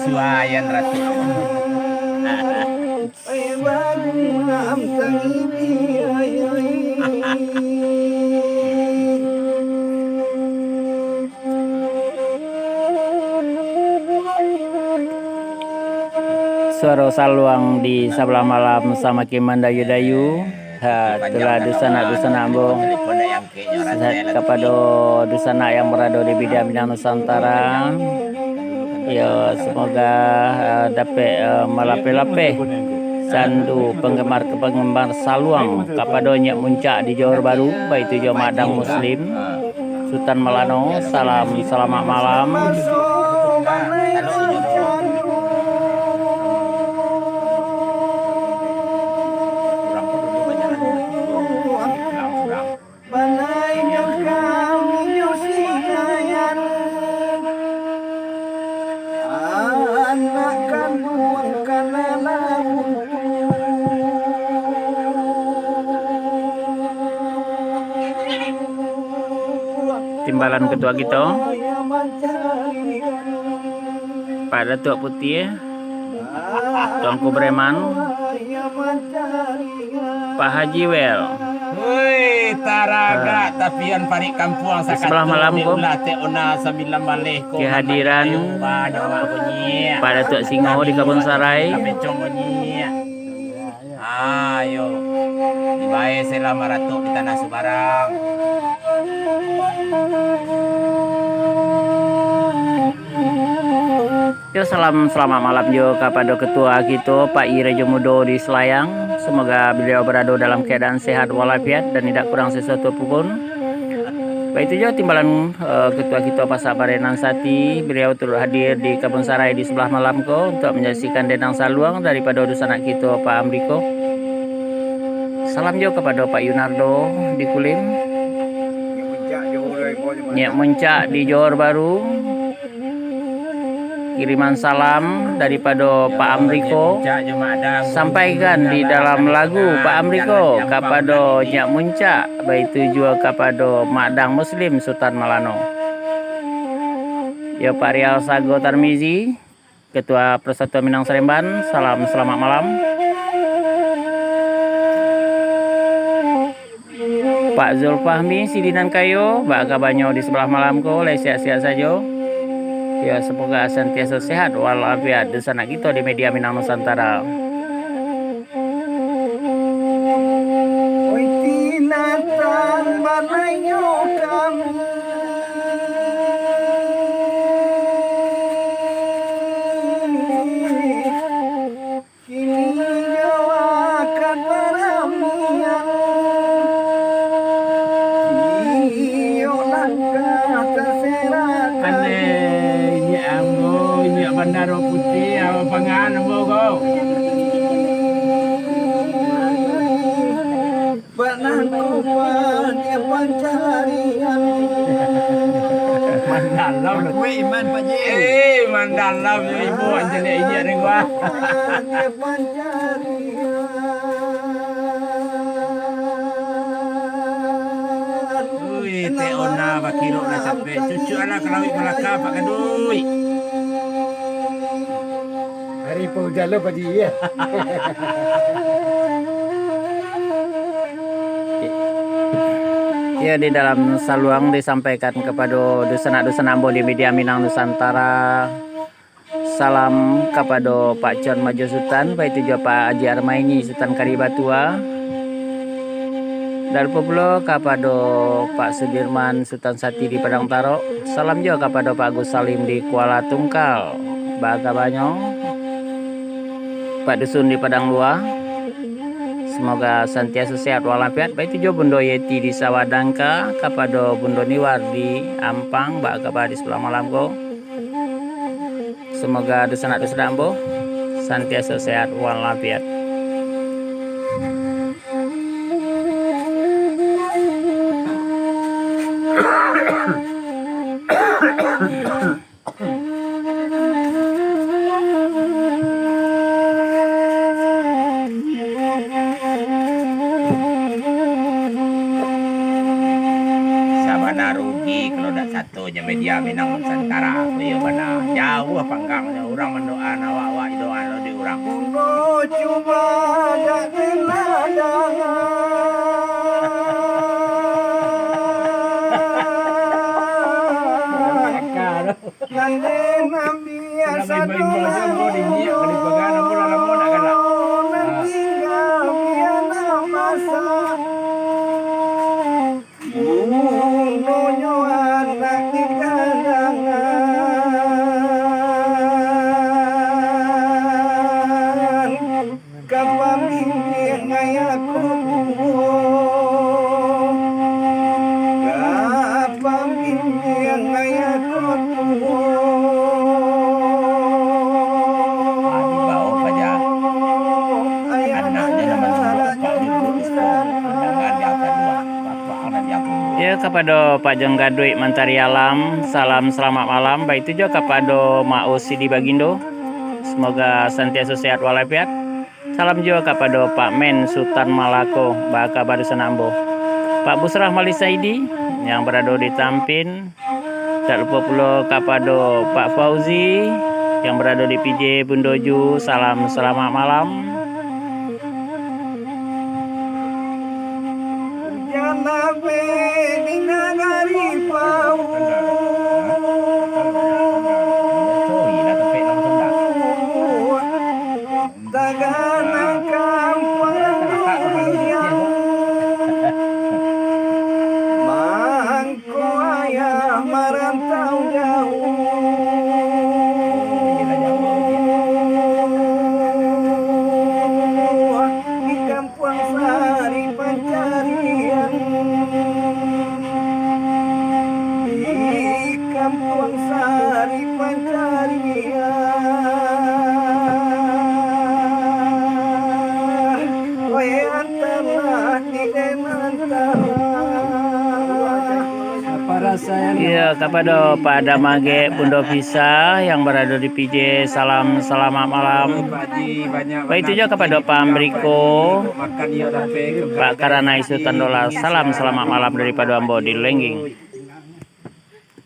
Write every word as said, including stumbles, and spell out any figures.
Wayan ratu. Suaro saluang di sabalah malam samakin mandayu-dayu. Ha, itulah dunsanak-dunsanak ambo. Sehat kapado dunsanak yang barado di Media Minang Nusantara. Yo, semoga, eh, dapek, eh, malapeh-lapeh sandu penggemar-penggemar saluang kapado Nyiak Muncak di Johor Baru, baitu jo Madang Muslim, Sutan Malano. Salam, selamat malam. Timbalan ketua kito, Pak Datuak Putiah, Tuanku Breman, Pak Haji Wel. Woi, taragak tapian parik kampuang di sabalah malam ko. Kehadiran Pak Datuak Singo di Kabun Sarai. Ayo, dibae selah maratok di tanah subarang. Yo, salam selamat malam jo kapado ketua kito, Pak I Rajo Mudo di Selayang. Semoga beliau berado dalam keadaan sehat walafiat dan tidak kurang sesuatu pun. Baitu jo timbalan, eh, ketua kito Pasak Barenan Sati, beliau turut hadir di Kabun Sarai di sebelah malam ko untuk menyaksikan denang saluang daripado dunsanak kito Pak Amriko. Salam jo kapado Pak Yunardo di Kulim. Nyiak Muncak di Johor Baru. Kiriman salam daripado Pak Amriko. Sampaikan di dalam lagu Pak Amriko kapado Nyiak Muncak, baitu juo kapado Madang Muslim Sutan Malano. Yo, Pak Rial Sago Tarmizi, Ketua Persatuan Minang Seremban, salam selamat malam. Pak Zulfahmi Sidinan Kayo, baa kabanyo di sebelah malam ko, lai sehat-sehat sajo? Yo, semoga santiaso sehat walafiat dunsanak kito di Media Minang Nusantara. Oi, tinatang banayo kami. Kini nyawa ka paramian, iyo langkah taserakan. Aneh, inyak ambo, inyak bandaro putih, apo pangan ambo ko? Bak nangko padiah pancarian. Mandalam. Kuek iman, Pak Ji. Eh, mandalam yo ibu, anjing dek injek dek gua. Padiah pancarian. Ui, teh ona bakirok lah capek. Cucuk alah ka lawik balaka, Pak Gaduik. Hari pahujan lo padi, ya. Ya, di dalam saluang disampaikan kapado dunsanak-dunsanak ambo di Media Minang Nusantara. Salam kapado Pak Con Majo Sutan, baitu juo Pak Haji Armaini Sutan Kalibatua. Dan pulo kapado Pak Sudirman Sutan Sati di Padang Tarok. Salam juo kapado Pak Agus Salim di Kuala Tungkal. Baa kabanyo Pak Dusun di Padang Luar? Semoga santiaso sehat walafiat. Baitu juo Bundo Yeti di Sawah Dangka, kapado Bundo Niwar di Ampang, baa kaba di sabalah malam ko? Semoga dunsanak-dunsanak ambo santiaso sehat walafiat. Saban Nah, rugi kalau dak sato nyo media Minang Nusantara. Iyo bana. Jauah panggangnyo urang mandoaan awak, awak doa lo di urang. Uno cuba dak diladang. Nande Nabi asa doa. Nan tingga biana masa. Munonyo anak di kalangan, ka pambimbing ayah ko tuo, ka pambimbing ayah ko tuo. Anaknyo nan mancubo, bapaknyo duduak di situ, pandangan di ateh luak, bapak nan di ateh luak. Yo, kapado Pak Jong Gaduik Mantari Alam, salam salamat malam. Baitu juo kapado Mak Usi di Bagindo. Semoga santiaso sehat walafiat. Salam juo kapado Pak Men Sutan Malako, baa kaba di sinan ambo. Pak Busrah Malisaidi yang barado di Tampin, tak lupo pulo kapado Pak Fauzi yang barado di P J Bundo Ju, salam salamat malam. Hujan abih di nagari Pauh. Tagana kampuang dunia, mangko ayah marantau jauah. Di kampuang sari pancarian, di kampuang sari pancarian. Oi, antalah di den antara. Iyo, kapado Pak Adam Agek, Bundo Fisa yang barado di P J, salam salamat malam. Baitu juo kapado Pak Amriko, Pak Karana Isu Tandola, salam salamat malam daripado ambo di Lengging.